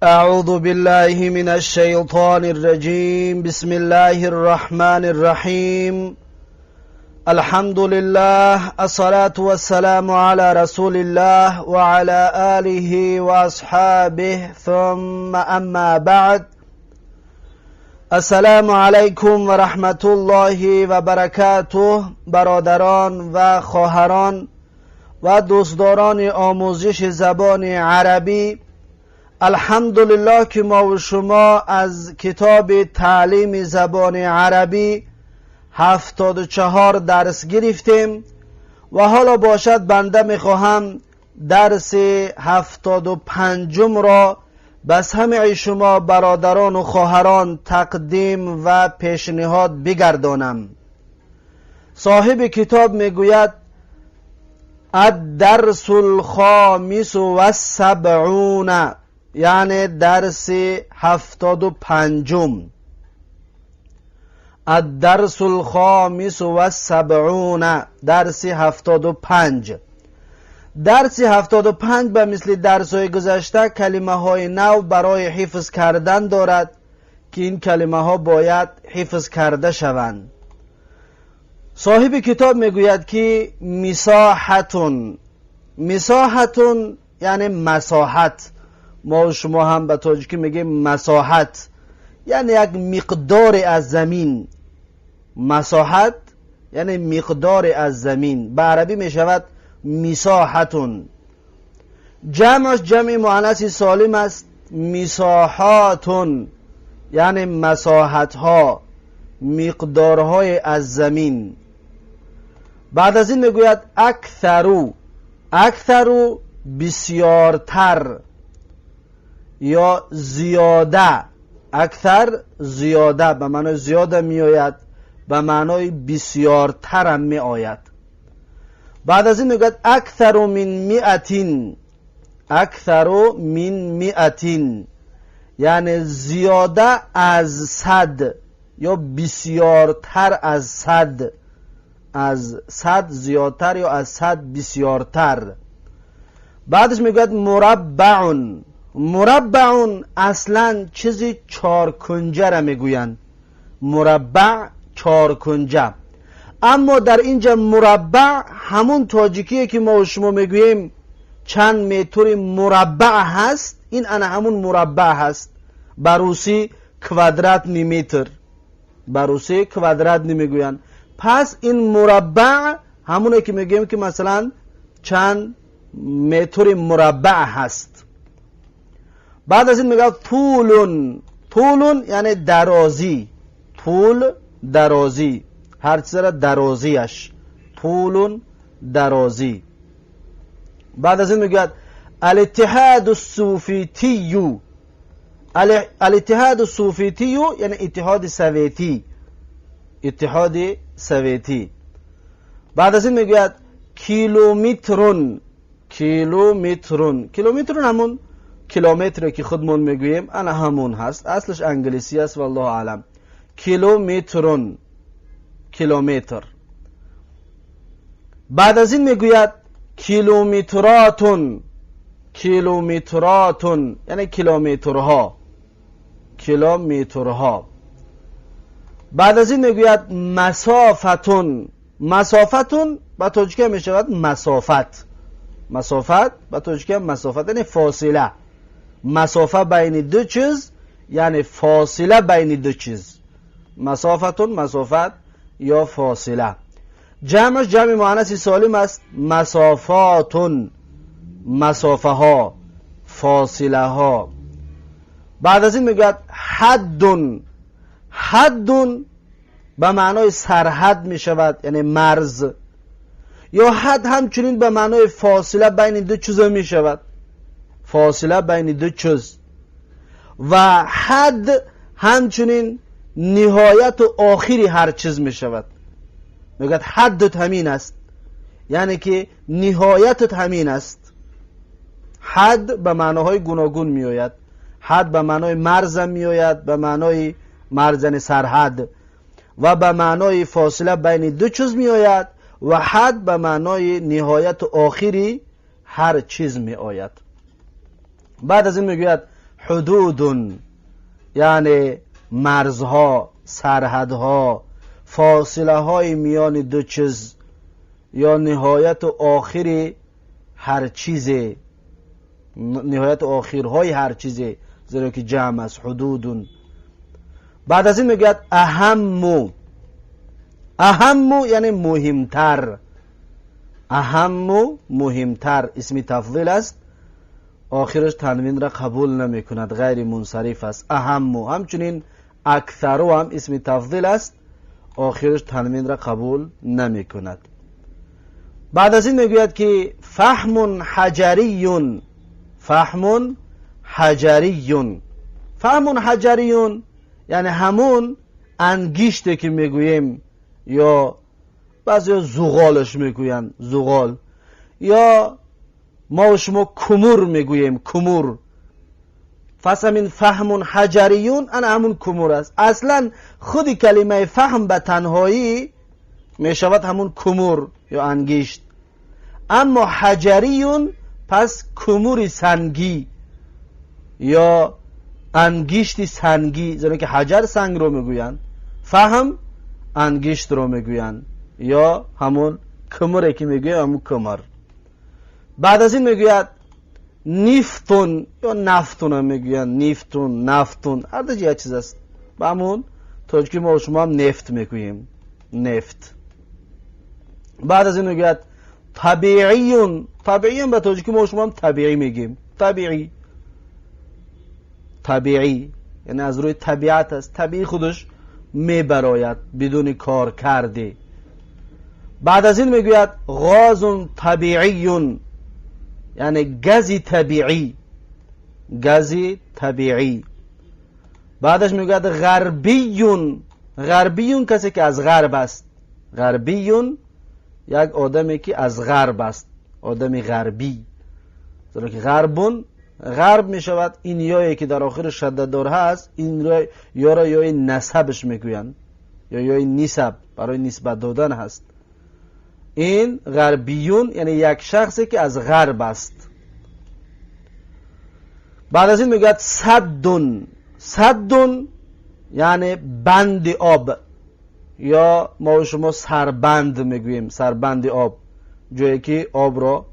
أعوذ بالله من الشيطان الرجيم. بسم الله الرحمن الرحيم. الحمد لله، الصلاة والسلام على رسول الله وعلى آله وأصحابه، ثم أما بعد. السلام علیکم و رحمت الله و برکاته. برادران و خواهران و دوستداران آموزش زبان عربی، الحمدلله که ما و شما از کتاب تعلیم زبان عربی 74 درس گرفتیم و حالا باشد بنده میخواهم درس 75 را بس همه شما برادران و خواهران تقدیم و پیشنهاد بگردانم. صاحب کتاب میگوید: الدرس الخامس والسبعون، یعنی درس 75. الدرس الخامس والسبعون، درس 75. درس 75 به مثل درس های گذشته کلمه های نو برای حفظ کردن دارد که این کلمه ها باید حفظ کرده شوند. صاحب کتاب میگوید که مساحة. مساحة یعنی مساحت. ما و شما هم به تاجیکی میگیم مساحت، یعنی یک مقدار از زمین. مساحت یعنی مقدار از زمین، به عربی میشود مساحة. جمعش جمع مؤنث سالم است، مساحات، یعنی مساحت ها، مقدارهای از زمین. بعد از این میگوید أكثر. أكثر بسیارتر یا زیاده. أكثر زیاده، به معنای زیاده میآید، به معنای بسیارتر هم می آید. بعد از این میگوید أكثر من مئة. أكثر من مئة یعنی زیاده از 100 یا بسیارتر از 100، از 100 زیادتر یا از 100 بسیارتر. بعدش میگوید مربع. مربع اصلا چیزی چارکنجه را میگویند، مربع چارکنجه. اما در اینجا مربع همون تاجیکیه که ما و شما میگوییم چند متر مربع هست، این انا همون مربع هست. به روسی квадратный метр، به روسی квадратный میگویند. پس این مربع همونه که میگیم که مثلا چند متر مربع هست. بعد از این میگه طول. طول یعنی درازی. طول درازی، هر چیز را درازیش، طول درازی. بعد از این میگوید الاتحاد السوفیتی. الاتحاد السوفیتی یعنی اتحاد سویتی، اتحاد سویتی. بعد از این میگوید كيلومتر. كيلومتر، كيلومتر همون کیلومتر که خودمون میگوییم، انا همون هست. اصلش انگلیسی است، والله اعلم. كيلومتر کیلومتر. بعد از این میگوید كيلومترات. كيلومترات یعنی کیلومترها، کیلومترها. بعد از این میگوید مسافة. مسافة به تاجیکی میشود مسافت. مسافت به تاجیکی مسافت یعنی فاصله، مسافه بین دو چیز، یعنی فاصله بین دو چیز. مسافة مسافت یا فاصله. جمعش جمع مؤنث سالم است، مسافات، مسافه ها، فاصله ها. بعد از این میگوید حد. حد به معنای سرحد می شود، یعنی مرز، یا حد همچنین به معنای فاصله بین دو چیز می شود، فاصله بین دو چیز. و حد همچنین نهایت و آخری هر چیز می شود. میگوید حدت همین است، یعنی که نهایتت همین است. حد به معناهای گوناگون میآید. حد به معنای مرز میآید، به معنای مرز یعنی سرحد، و به معنای فاصله بین دو چیز میآید و حد به معنای نهایت و آخری هر چیز می آید. بعد از این میگوید ҳудудун, яъне марзҳо, сарҳадҳо, фосилаҳои миёни ду чиз ё ниҳояту охири ҳар чизе, ниҳояту охирҳои ҳар чизе, зеро ки ҷамъ аст, ҳудудун. Баъд аз ин мегӯяд аҳамму. Аҳамму яъне муҳимтар. Аҳамму муҳимтар, исми тафзил аст, охираш танвинро қабул намекунад, ғайри мунсариф аст. Аҳамму. Ҳамчунин аксару ҳам исми тафзил аст, охираш танвинро қабул намекунад. Баъд аз ин мегӯяд ки фаҳмун ҳаҷарийюн. Фаҳмун ҳаҷарийюн. Фаҳмун ҳаҷарийюн яъне ҳамун ангиште ки мегӯем, ё баъзеҳо зуғолаш мегӯянд, зуғол, ё мо шумо кумур мегӯем, кумур. Пас ҳамин фаҳмун ҳаҷарийюн ана ҳамун кумур аст. Аслан худи калимаи фаҳм ба танҳоӣ мешавад ҳамун кумур ё ангишт, аммо ҳаҷарийюн пас кумури сангӣ ё ангишти сангӣ, зеро ки ҳаҷар сангро мегӯянд, фаҳм ангиштро мегӯянд, ё ҳамун кумуре ки мегӯем, ҳамун кумур. Баъд аз ин мегӯяд нифтун ё нафтун ҳам мегӯянд, нифтун, нафтун, ҳар ду як чиз аст. Ба ҳамун тоҷики мо шумо ҳам нефт мегӯем, нефт. Баъд аз ин мегӯяд табииюн. Табииюн ба тоҷики мо шумо ҳам табиӣ мегӯем. Табиӣ, табиӣ яъне аз рӯи табиат аст, табиӣ худаш мебарояд бидуни кор кардӣ. Баъд аз ин мегӯяд ғозун табииюн, яъне гази табиӣ, гази табиӣ. Баъдаш мегӯяд ғарбиюн. Ғарбиюн касе ки аз ғарб аст. Ғарбиюн як одаме ки аз ғарб аст, одами ғарбӣ, зеро ки ғарбун ғарб мешавад. Ин ёе ки дар охири шаддадор ҳаст, ин ёро ёи насабаш мегӯянд ё ёи нисаб, барои нисбат додан ҳаст. Ин ғарбиюн яъне як шахсе ки аз ғарб аст. Баъд аз ин мегӯяд саддун. Саддун яъне банди об, ё мо шумо сарбанд мегӯем, сарбанди об, ҷое ки обро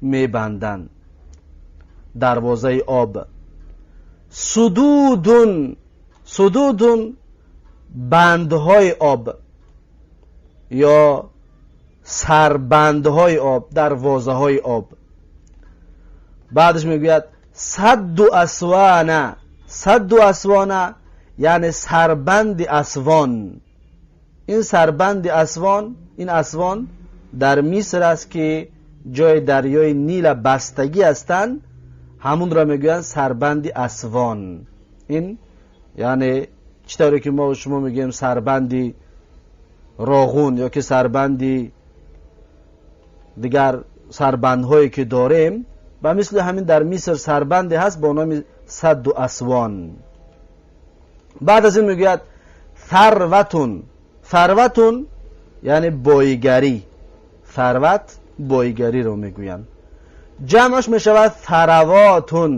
мебанданд, дарвозаи об. Судудун. Судудун бандҳои об ё сарбандҳои об, дарвозаҳои об. Баъдаш мегӯяд садду асвана. Садду асвана яъне сарбанди асвон. Ин сарбанди асвон, ин асвон дар Миср аст ки ҷои дарёи Нила бастагӣ ҳастанд, ҳамунро мегӯянд сарбанди асвон. Ин яъне чӣ тавре ки мо шумо мегӯем сарбанди Роғун ё ки сарбанди дигар сарбандҳое ки дорем, ба мисли ҳамин дар Миср сарбанде ҳаст бо номи садду асвон. Баъд аз ин мегӯяд сарватун. Сарватун яъне боигарӣ, сарват боигариро мегӯянд. Ҷамъаш мешавад саравотун.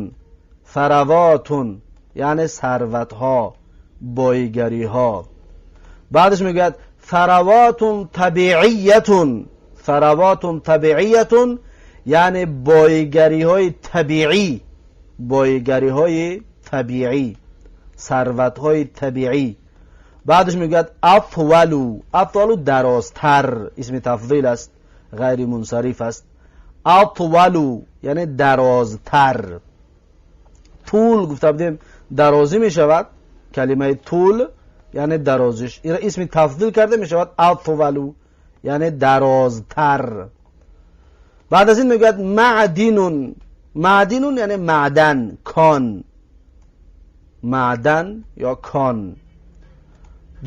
Саравотун яъне сарватҳо, боигариҳо. Баъдаш мегӯяд саравотун табииятун. Саравотун табииятун яъне боигариҳои табиӣ, боигариҳои табиӣ, сарватҳои табиӣ. Баъдаш мегӯяд атвалу. Атвалу дарозтар, исми тафзил аст, ғайри мунсариф аст. Атвалу яъне дарозтар. Тул гуфта будем дарозӣ мешавад, калимаи тул яъне дарозиш, инро исми тафзил карда мешавад атвалу яъне дарозтар. Баъд аз ин мегӯяд маъдинун. Маъдинун яъне маъдан, кон, маъдан ё кон.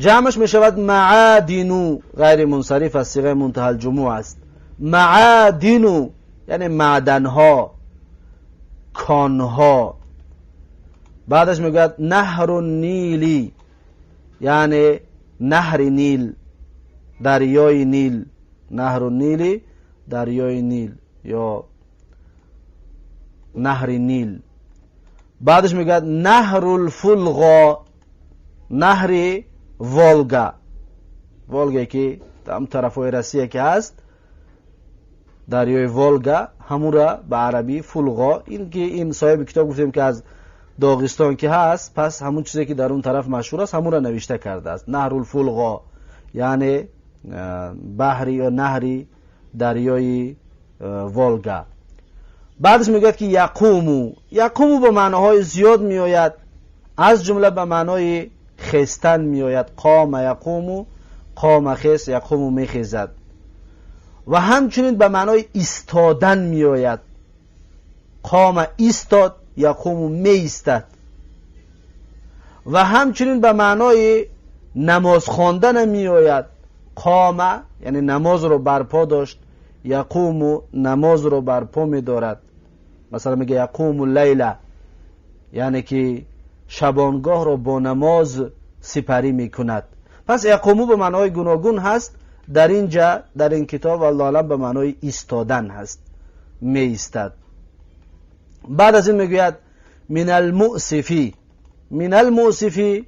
Ҷамъаш мешавад маъадину, ғайри мунсариф аст, сиғаи мунтаҳалҷумӯъ аст. Маъадину яъне маъданҳо, конҳо. Баъдаш мегӯяд наҳру нили, яъне наҳри Нил, дарёи Нил. Наҳру нили дарёи Нил ё наҳри Нил. بعدش میگه نهر الفلغا، نهر волга، волга که هم طرفای روسیه که هست، دریای волга، همون به عربی فلغا. این که این صاحب کتاب گفتیم که از داغستان که هست، پس همون چیزی که در اون طرف مشهور است همون را نوشته کرده است. نهر الفلغا یعنی بحری یا نهری دریای волга. بعدش میگوید که یقومو، یقومو به معناهای زیاد میآید، از جمله به معنای خستن میآید. قام یقومو، قام خست، یقومو میخیزد. و همچنین به معنای ایستادن میآید. قام ایستاد، یقومو میایستد. و همچنین به معنای نماز خواندن میآید. قام یعنی نماز رو برپا داشت، یقومو نماز رو برپا میدارد. مثلا میگه یقوم اللیله، یعنی که شبانگاه رو با نماز سپری میکند. پس یقومو به معنای گوناگون هست. در اینجا در این کتاب والله اعلم به معنای ایستادن هست، می ایستد. بعد از این میگوید من المؤسفی، من المؤسفی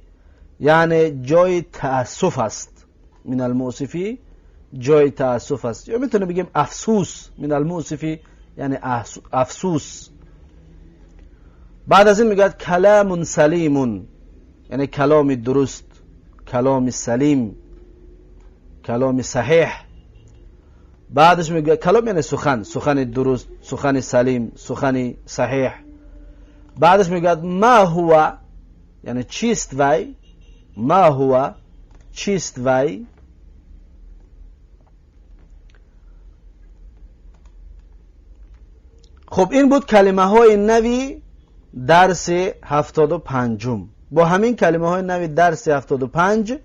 یعنی جای تأسف است. من المؤسفی جای تأسف است، یا میتونیم بگیم افسوس. من المؤسفی یعنی افسوس. بعد از این میگوید کلام سلیم، یعنی کلام درست، کلام سلیم، کلام صحیح. بعدش میگه کلام یعنی سخن، سخن درست، سخن سلیم، سخن صحیح. بعدش میگه ما هو، یعنی چیست وی. ما هو چیست وی. خب این بود کلمه های نوی درس 75. با همین کلمه های نوی درس 75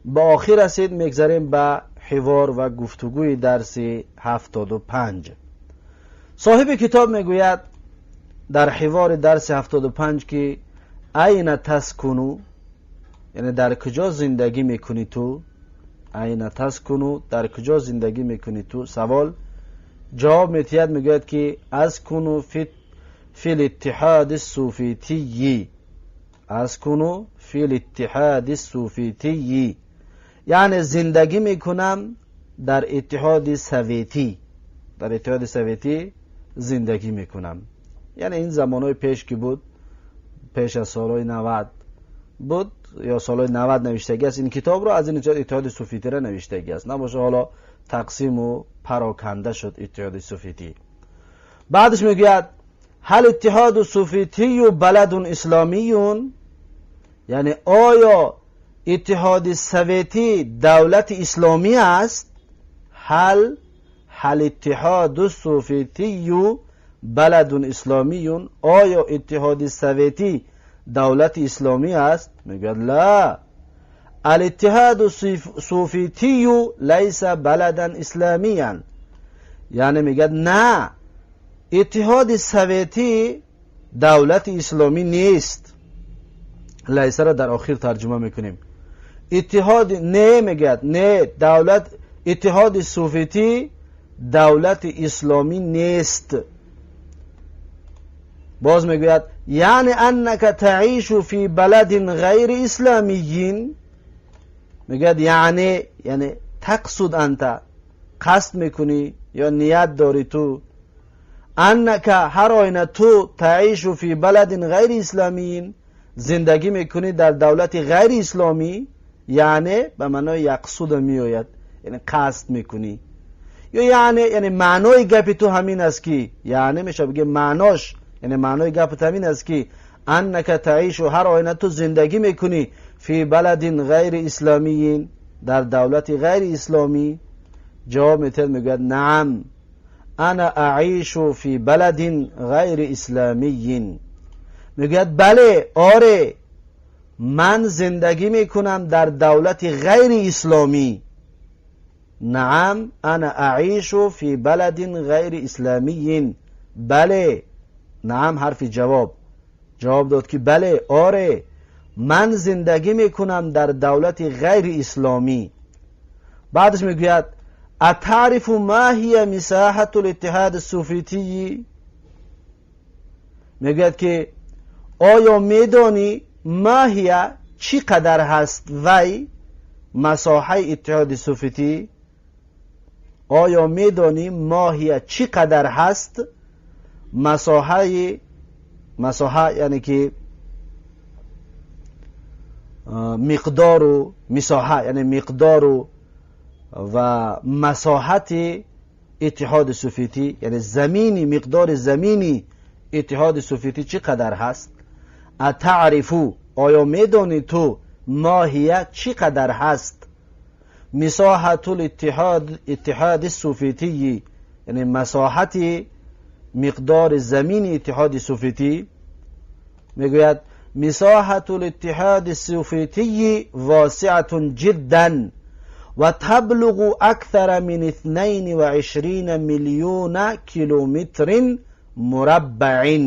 با آخر رسید. میگذریم به حوار و گفتگوی درس 75. صاحب کتاب میگوید در حوار درس 75 که این تسکنو، یعنی در کجا زندگی میکنی تو. این تسکنو، در کجا زندگی میکنی تو. سوال، جواب میتید، میگوید که اسکنو فی الاتحاد السوفیتی، اسکنو فی الاتحاد السوفیتی، یعنی زندگی میکنم در اتحاد سویتی، در اتحاد سویتی زندگی میکنم. یعنی این زمانهای پیش که بود، پیش از سالهای 90 بود یا سالهای 90 نوشتگی است این کتاب رو، از این اتحاد سوفیتی را نوشتگی است، نباشه حالا تقسیم و پراکنده شد اتحاد سوفیتی. بعدش میگوید هل اتحاد سوفیتی بلد اسلامی، یعنی آیا اتحاد سویتی دولت اسلامی است؟ هل اتحاد سوفیتی بلد اسلامی، آیا اتحاد سویتی دولت اسلامی است؟ میگوید لا، الاتحاد السوفیتی لیس بلدا اسلامیا، یعنی میگه نه، اتحاد سویتی دولت اسلامی نیست. لیس را در آخر ترجمه میکنیم. اتحاد نه، میگه نه، دولت اتحاد سوفیتی دولت اسلامی نیست. باز میگوید یعنی انک تعیش فی بلد غیر اسلامی، میگوید یعنی تقصد انت، قصد میکنی یا نیت داری تو، انک هر آینه تو تعیش فی بلد غیر اسلامی، زندگی میکنی در دولت غیر اسلامی، یعنی به معنای یقصد میآید، یعنی قصد میکنی، یا یعنی معنای گپ تو همین است که، یعنی میشه بگه معناش، یعنی معنای گپ تو همین است که انک تعیش هر آینه تو زندگی میکنی فی بلد غیر اسلامی، در دولت غیر اسلامی. جواب میده میگوید نعم انا اعیش فی بلد غیر اسلامی، میگوید بله آره من زندگی میکنم در دولت غیر اسلامی. نعم انا اعیش فی بلد غیر اسلامی، بله، نعم حرف جواب، جواب داد که بله آره من زندگی میکنم در دولت غیر اسلامی. بعدش میگوید اتعرف ما هی مساحة الاتحاد السوفیتی، میگوید که آیا میدانی ما هی چی قدر هست وی مساحه اتحاد سوفیتی؟ آیا میدانی ما هی چی قدر هست مساحه، مساحه یعنی که مقدار و مساحه، یعنی مقدار و مساحت اتحاد سوفیتی، یعنی زمینی، مقدار زمینی اتحاد سوفیتی چی قدر هست؟ اتعرفو آیا میدانی تو ما هی چی قدر هست مساحت الاتحاد اتحاد سوفیتی، یعنی مساحت مقدار زمین اتحاد سوفیتی؟ میگوید مساحت الاتحاد السوفیتی واسعة جدا و تبلغ اکثر من 22 میلیون کیلومتر مربع.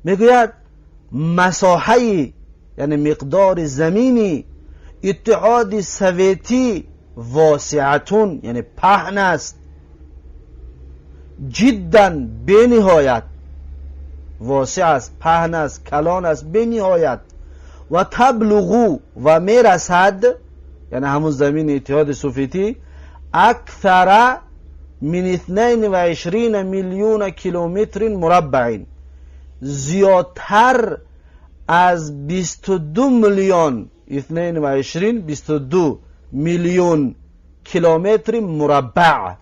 میگوید مساحه، یعنی مقدار زمینی اتحاد سویتی واسعة یعنی پهن است، جدا بنهایت واسع است، پهن است، کلان است بنهایت، و تبلغ و میرسد، یعنی همون زمین اتحاد سوفیتی، اکثر من 22 میلیون کیلومتر مربع، زیادتر از 22 میلیون، 22 22 میلیون کیلومتر مربع.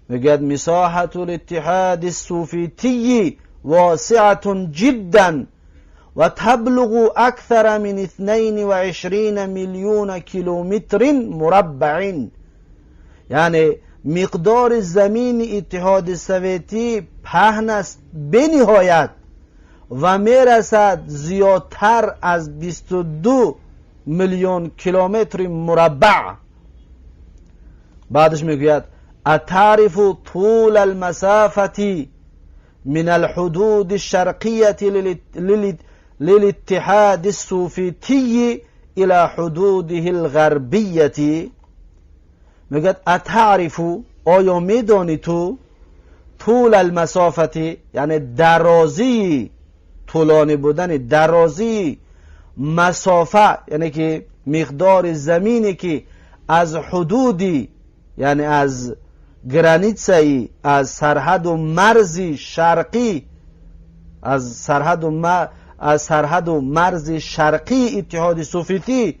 میگوید مساحة الاتحاد السوفیتی واسعة جدا و تبلغ اکثر من 22 میلیون کیلومتر مربع، یعنی مقدار زمین اتحاد سویتی پهن است بنهایت و میرسد زیادتر از 22 میلیون کیلومتر مربع. بعدش میگوید اتعرف طول المسافة من الحدود الشرقية للاتحاد السوفيتي إلى حدوده الغربية؟ میگوید اتعرف آیا میدانی تو طول المسافة، یعنی درازی، طولانی بودن درازی مسافه، یعنی که مقدار زمینی که از حدودی، یعنی از граница ی، از سرحد و مرز شرقی، از سرحد و مرز شرقی اتحاد سوفیتی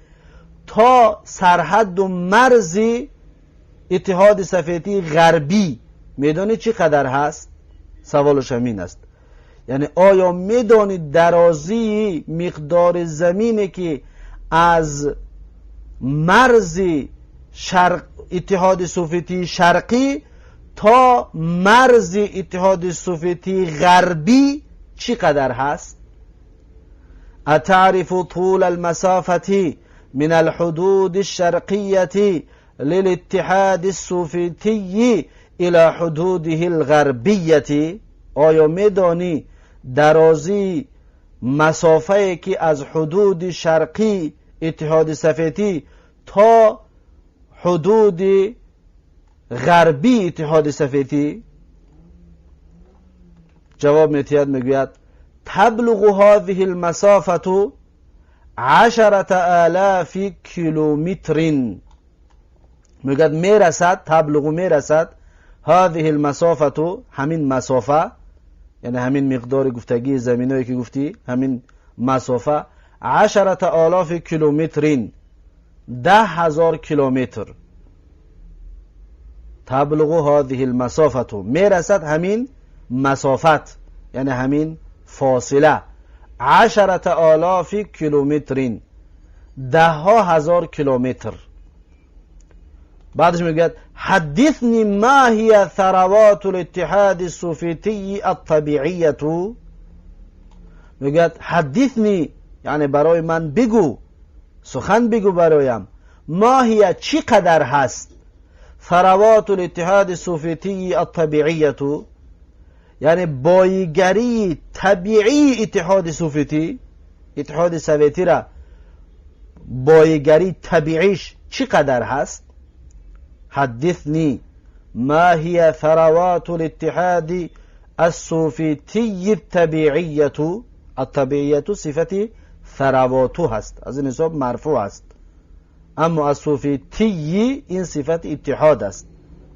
تا سرحد و مرز اتحاد سوفیتی غربی میدانی چی قدر هست؟ سوالش همین است، یعنی آیا میدانی درازی مقدار زمینی که از مرز شرق اتحاد سوفیتی شرقی تا مرز اتحاد سوفیتی غربی چی قدر هست؟ اتعرف طول المسافة من الحدود الشرقية للاتحاد السوفیتی الى حدوده الغربية؟ آیا میدانی درازی مسافه که از حدود شرقی اتحاد سوفیتی تا حدود غربی اتحاد سوفیتی؟ جواب میتید، میگوید تبلغ هذه المسافة 10,000 کیلومتر. میگوید میرسد، تبلغ میرسد، هذه المسافة همین مسافه، یعنی همین مقدار گفتگی زمینایی که گفتی، همین مسافه، 10,000 کیلومتر، 10,000 کیلومتر. تبلغ هذه المسافة میرسد همین مسافت، یعنی همین فاصله، 10,000 کیلومتر، ده ها هزار کیلومتر. بعدش میگوید حدثني ما هي ثروات الاتحاد السوفیتی الطبیعیة. میگوید حدثني یعنی برای من بگو، سخن بگو برایم، ما هي چی قدر هست، ثروات الاتحاد السوفیتی الطبیعیة یعنی بایگری طبیعی اتحاد سوفیتی، اتحاد سویتی را بایگری طبیعیش چی قدر هست؟ حدثني ما هي ثروات الاتحاد السوفیتی الطبیعیة. الطبیعیة صفت ثروات هست، از این حساب مرفوع است. اما السوفیتی این صفت اتحاد است،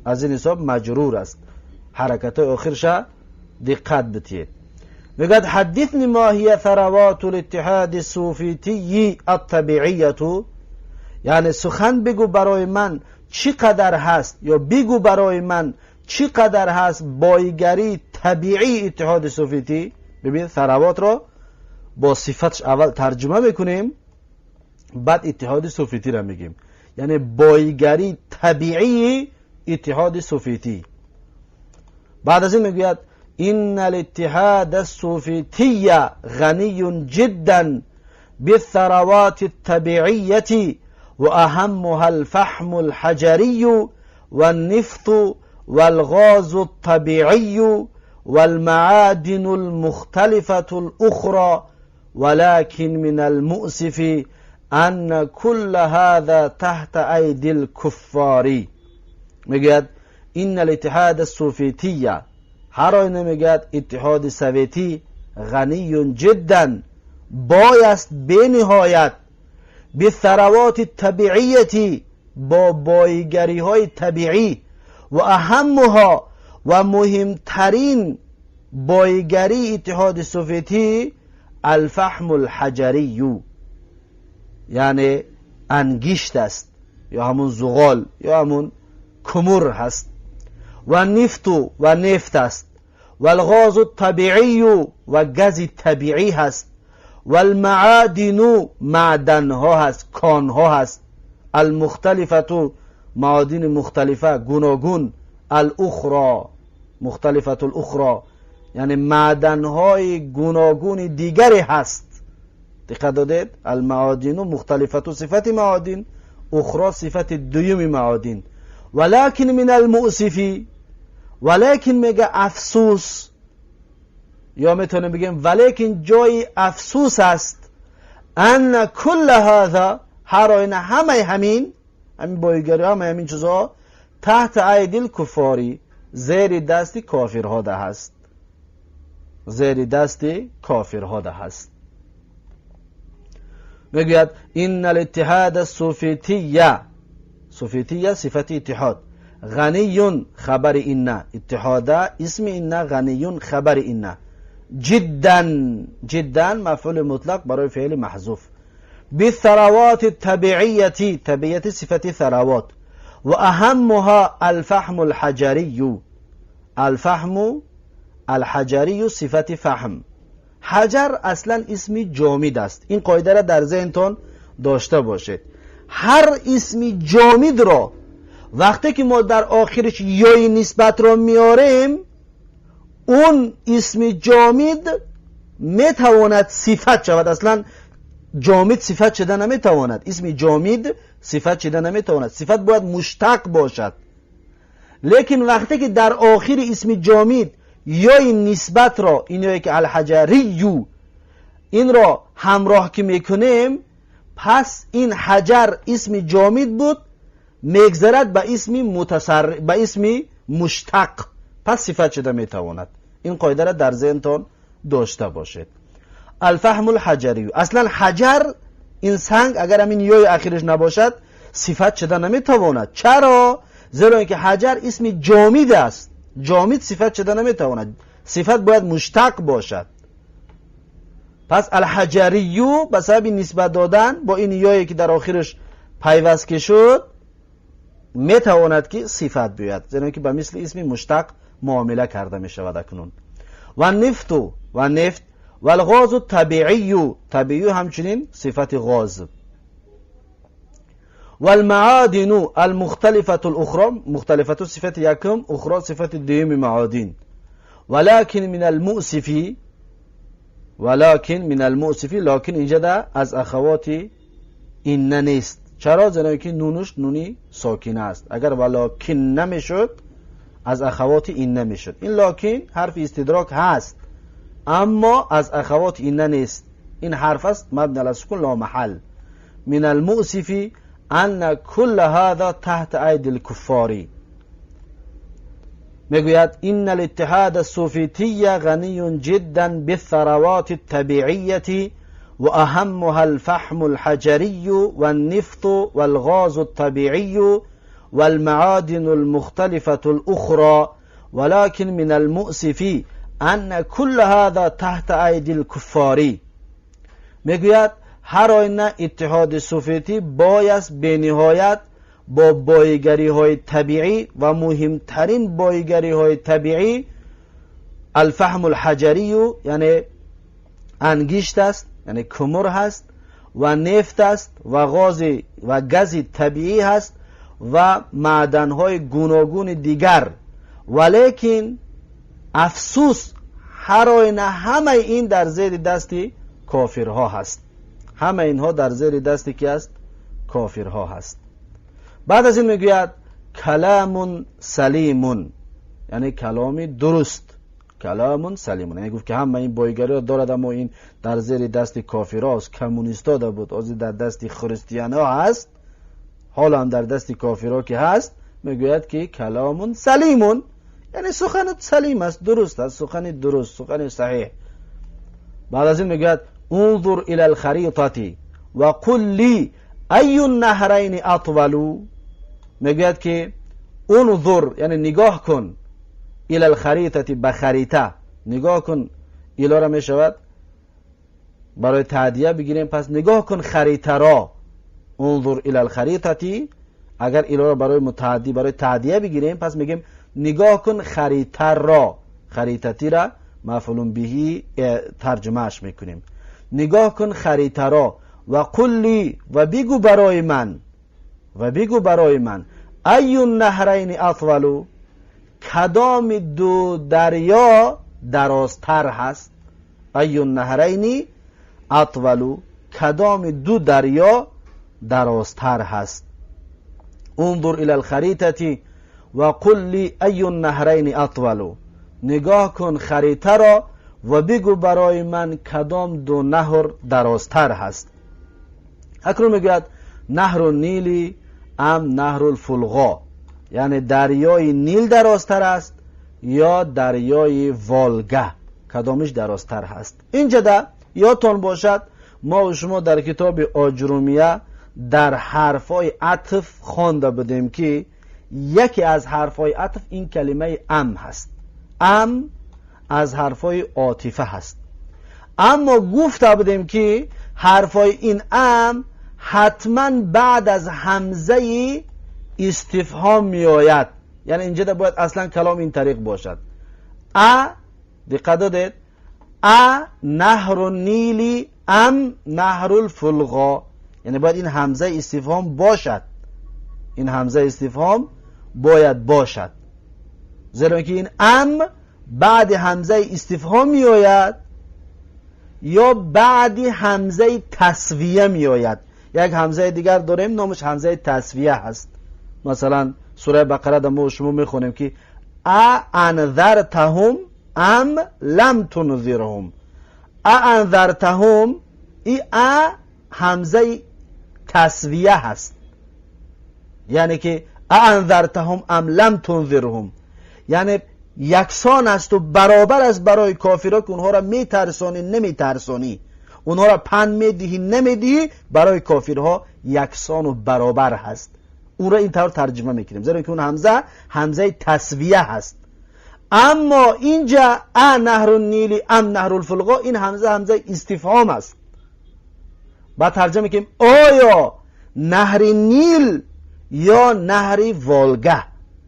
از این حساب مجرور است. حرکت آخرش دقت بتید. میگد حدثنی ما هی ثروات الاتحاد السوفیتی الطبیعیة، یعنی سخن بگو برای من چقدر هست، یا بگو برای من چقدر هست بایگری طبیعی اتحاد سوفیتی. ببین ثروات را با صفتش اول ترجمه میکنیم، بعد اتحاد سوفیتی را میگیم، یعنی بایگری طبیعی اتحاد سوفیتی. بعد از این میگوید ان الاتحاد السوفیتی غنی جدا بالثروات الطبیعیة وأهمها الفحم الحجري والنفط والغاز الطبيعي والمعادن المختلفة الأخرى، ولكن من المؤسف أن كل هذا تحت أيدي الكفار. میگوید إن الاتحاد السوفیتی، هر آینه میگوید اتحاد سویتی غنی جدا، بایست بنهایت بالثروات الطبیعیة، با بایگری های طبیعی، و اهمها و مهمترین بایگری اتحاد سوفیتی الفحم الحجری، یعنی انگشت است یا همون زغال یا همون کمر هست، و نفت و نفت است، و الغاز الطبیعی و گاز طبیعی هست، و المعادن معدن ها هست، کان ها هست، المختلفة معادن مختلفه گوناگون، الاخرى مختلفة الاخرى، یعنی معدن های گوناگون دیگری هست. دقت دادید؟ المعادن مختلفة صفت معادن، اخرى صفت دویم معادن. ولكن من المؤسف، ولكن میگه افسوس، یا میتونیم بگیم ولیکن جای افسوس است، ان کل هذا، هر آینه همه همین بایگری همه همین چیزها تحت ایدی الکفاری، زیر دست کافرها ده هست، زیر دست کافرها ده هست. میگوید ان الاتحاد السوفیتی، سوفیتیه صفت اتحاد، غنی خبر ان، اتحاد اسم ان، غنی خبر ان، جدا، جدا مفعول مطلق برای فعل محذوف، بالثروات الطبيعية، طبيعية صفة ثروات، وأهمها الفحم الحجري، الفحم الحجري صفة فحم. حجر اصلا اسم جامد است، این قاعده را در ذهنتان داشته باشید. هر اسم جامد را وقتی که ما در آخرش یای نسبت را میاریم، اون اسم جامد میتواند صفت شود. اصلا جامد صفت شده نمیتواند، اسم جامد صفت شده نمیتواند، صفت باید مشتق باشد. لیکن وقتی که در آخر اسم جامد یای نسبت را، این یای که الحجری، این را همراه که میکنیم، پس این حجر اسم جامد بود، میگذرد به اسم به اسم مشتق، پس صفت شده میتواند. این قاعده را در ذهنتان داشته باشید. الفحم الحجری، اصلا حجر این سنگ اگر همین یای اخیرش نباشد صفت شده نمیتواند. چرا؟ زیرا اینکه حجر اسم جامد است، جامد صفت شده نمیتواند، صفت باید مشتق باشد. پس الحجریو به سبب نسبت دادن با این یایی که در آخرش پیوست که شد، میتواند که صفت بیاید، زیرا که به مثل اسم مشتق معامله کرده می شود اکنون. و نفت و نفت و الغاز الطبیعی، طبیعی همچنین صفت غاز، والمعادن المختلفة الأخرى، مختلفة صفة یکم، أخرى صفة دوم معادن. ولكن من المؤسف، ولكن من المؤسف، لكن اینجا ده از اخوات إن نیست. چرا؟ زیرا که نونش نونی ساکنه است. اگر ولكن نمیشد از اخوات إن نمیشد. این لكن حرف استدراک هست، اما از اخوات إن نیست. این حرف است مبنی علی السکون لا محل. من المؤسف ان كل هذا تحت ايدي الكفار. میگوید ان الاتحاد السوفیتی غنی جدا بالثروات الطبیعیة و اهمها الفحم الحجری والنفط والغاز الطبیعی والمعادن المختلفة الأخرى، ولكن من المؤسف أن كل هذا تحت أيدي الكفار. میگوید هر آینه اتحاد سوفیتی باید به نهایت با بایگری های طبیعی و مهمترین بایگری های طبیعی الفحم الحجری، یعنی انگشت است، یعنی کمر هست و نفت است و غاز و گاز طبیعی هست و معدنهای گوناگون دیگر، ولیکن افسوس هر آینه همه این در زیر دست کافرها هست. همه اینها در زیر دست کی است؟ کافرها هست. بعد از این میگوید کلام سلیم، یعنی کلام درست. کلام سلیم یعنی گفت که همه این بایگری را دارد، اما این در زیر دست کافرها است، کمونیستا ده بود، از در دست خریستیان ها هست، حالا هم در دست کافرها که هست. میگوید که کلام سلیم یعنی سخن سلیم است، درست است، سخن درست، سخن صحیح. بعد از این میگوید انظر الى الخریطه و قل لی ای النهرین اطول. میگوید که انظر یعنی نگاه کن، الى الخریطه به خریطه نگاه کن، الی را میشود برای تعدیه بگیریم، پس نگاه کن خریطه را. انظر الى الخریطه، اگر الی را برای متعدی برای تعدیه بگیریم، پس میگیم نگاه کن خریطه را، خریطتی را مفعول بهی ترجمهش میکنیم. نگاه کن خریطه را و قل لی و بگو برای من، و بگو برای من ای النهرین اطول، کدام دو دریا درازتر هست؟ ای النهرین اطول، کدام دو دریا درازتر هست؟ انظر الى الخریطه و قل لی ای النهرین اطول، نگاه کن خریطه را و بگو برای من کدام دو نهر درازتر هست. اکنون میگوید نهر النیل ام نهر الفلغا، یعنی دریای نیل درازتر است یا دریای والگه، کدامش درازتر هست؟ اینجا ده یادتان باشد ما و شما در کتاب آجرومیه در حرفای عطف خوانده بودیم که یکی از حرفای عطف این کلمه ام هست. ام از حرفای عاطفه هست، اما گفته بودیم که حرفای این ام حتما بعد از همزه استفهام می آید، یعنی اینجا باید اصلا کلام این طریق باشد. ا دقت دادید، ا نهر النیل ام نهر الفلغا، یعنی باید این همزه استفهام باشد، این همزه استفهام باید باشد، زیرا که این ام بعد همزه استفهام می آید یا بعد همزه تسویه می آید. یک همزه دیگر داریم نامش همزه تسویه هست. مثلا سوره بقره در ما شما میخونیم که ا انذرتهم ام لم تنذرهم. ا انذرتهم، ای ا همزه تسویه هست، یعنی که ا انذرتهم ام لم تنذرهم، یعنی یکسان است و برابر است برای کافرها که اونها را میترسانی نمیترسانی، اونها را پند میدهی نمیدهی، برای کافرها یکسان و برابر هست. اون را اینطور ترجمه میکنیم، زیرا که اون همزه همزه تسویه هست. اما اینجا ا نهر النیل ام نهر الفلغا، این همزه همزه استفهام است. بعد ترجمه میکنیم آیا نهر نیل یا نهر والگه،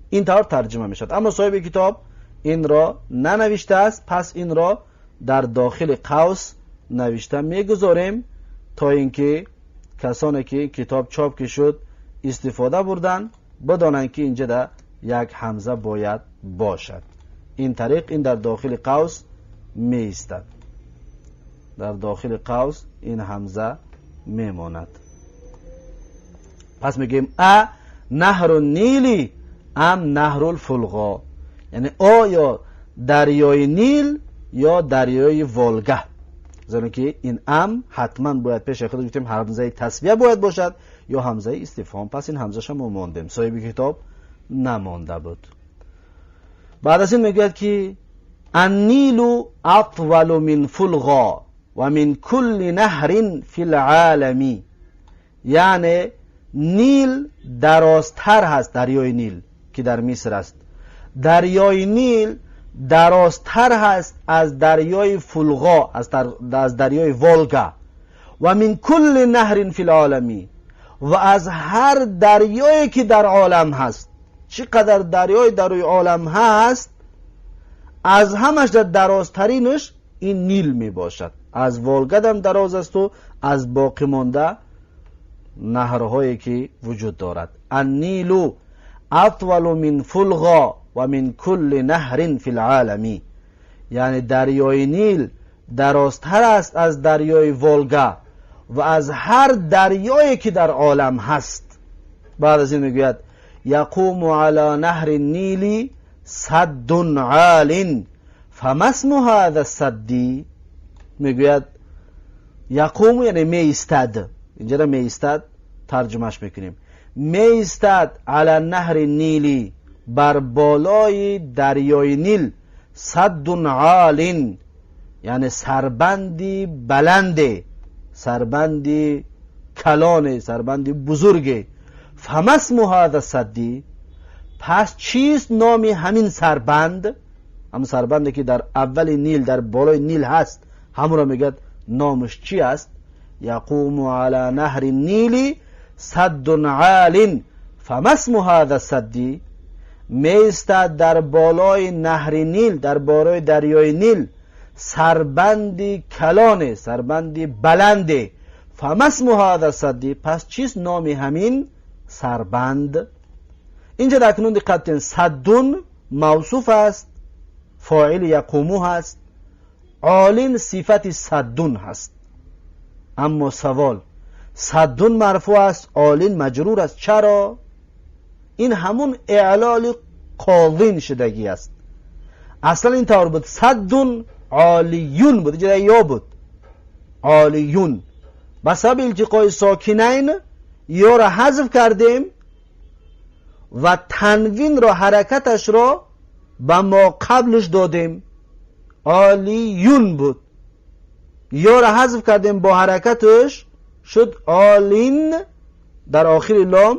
این طور ترجمه میشد. اما صاحب کتاب این را ننوشته است، پس این را در داخل قوس نوشته میگذاریم تا اینکه کسانی که کتاب چاپ که شد استفاده بردن بدانند که اینجا در یک همزه باید باشد. این طریق این در داخل قوس می ایستد، در داخل قوس این همزه میماند. پس میگیم ا نهر النیل ام نهر الفلغا، یعنی آیا دریای نیل یا دریای والگه، زیرا که این ام حتما باید پیش خود گفتیم همزه تسویه باید باشد یا همزه استفهام. پس این همزه ما ماندیم، صاحب کتاب نمانده بود. بعد از این میگوید که النیل اطول من فلغا و من کل نهر فی العالم. یعنی نیل درازتر هست، دریای نیل که در مصر است، دریای نیل درازتر هست از دریای فلغا، از دریای ولگا، و من کل نهر فی العالم، و از هر دریایی که در عالم هست. چقدر دریای در روی عالم هست، از همش در درازترینش این نیل می باشد. از ولگا هم دراز است و از باقی مانده نهرهایی که وجود دارد. النیل اطول من فلغا و من کل نهر فی العالم. یعنی دریای نیل درازتر است از دریای ولگا و از هر دریایی که در عالم هست. بعد از این میگوید یقوم علی نهر النیل سد عال فما اسم هذا السد. میگوید یقوم یعنی می ایستد، اینجا را می ایستد ترجمهش میکنیم، می ایستد علی نهر النیل، بر بالای دریای نیل، سد عال یعنی سربندی بلند، سربندی کلان، سربندی بزرگ. فما اسم هذا السد، پس چیست نام همین سربند؟ همون سربندی که در اول نیل، در بالای نیل هست، همون را میگه نامش چی است؟ یقوم علی نهر النیل سد عال فما اسم هذا السد. میستد در بالای نهر نیل، در بالای دریای نیل، سربندی کلانه، سربندی بلنده. فما اسم هذا السد، پس چیست نام همین سربند؟ اینجا در اکنون دقت کنید، سدون موصوف است، فاعل یقومو هست، عالین صفت سدون هست. اما سوال، سدون مرفوع است، عالین مجرور است، چرا؟ این همون اعلال قاضین شدگی است. اصلا این طور بود، سدون عالیون بود، اینجا یا بود عالیون، به سبب التقای ساکنین یا را حذف کردیم و تنوین را، حرکتش را به ما قبلش دادیم، عالیون بود، یا را حذف کردیم با حرکتش شد عالین، در آخر لام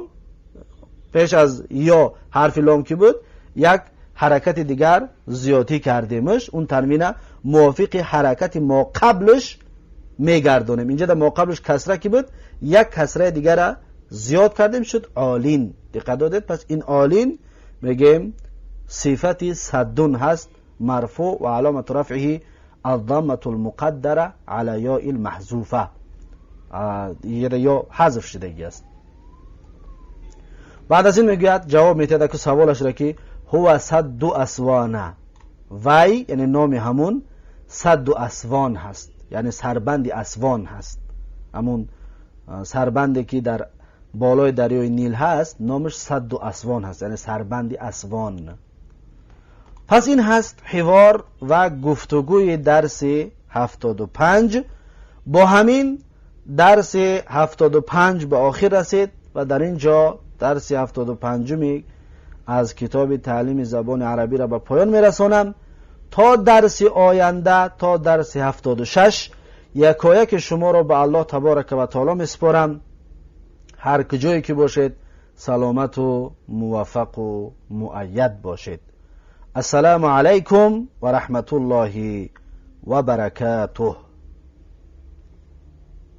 پیش از یا حرف لام که بود یک حرکت دیگر زیادی کردیمش، اون تنوین موافق حرکت ما قبلش میگردونیم. اینجا در ما قبلش کسره که بود یک کسره دیگر زیاد کردیم شد عالین. دقت دادید؟ پس این عالین میگیم صفت سدون هست، مرفوع و علامت رفعه الضمة المقدره على یاء المحذوفه، یا حذف شدگی است. بعد از این میگوید، جواب میده که سوالش را که هو سد اسوانه، وی یعنی نام همون سد اسوان هست، یعنی سربند اسوان هست. همون سربندی که در بالای دریای نیل هست نامش سد اسوان هست، یعنی سربند اسوان. پس این هست حوار و گفتگوی درس 75. با همین درس 75 به آخر رسید و در اینجا درس 75 از کتاب تعلیم زبان عربی را به پایان میرسانم. تا درس آینده، تا درس 76، یکایک شما را به الله تبارک و تعالی میسپارم. هر کجایی که باشید سلامت و موفق و مؤید باشید. السلام علیکم و رحمت الله و برکاته.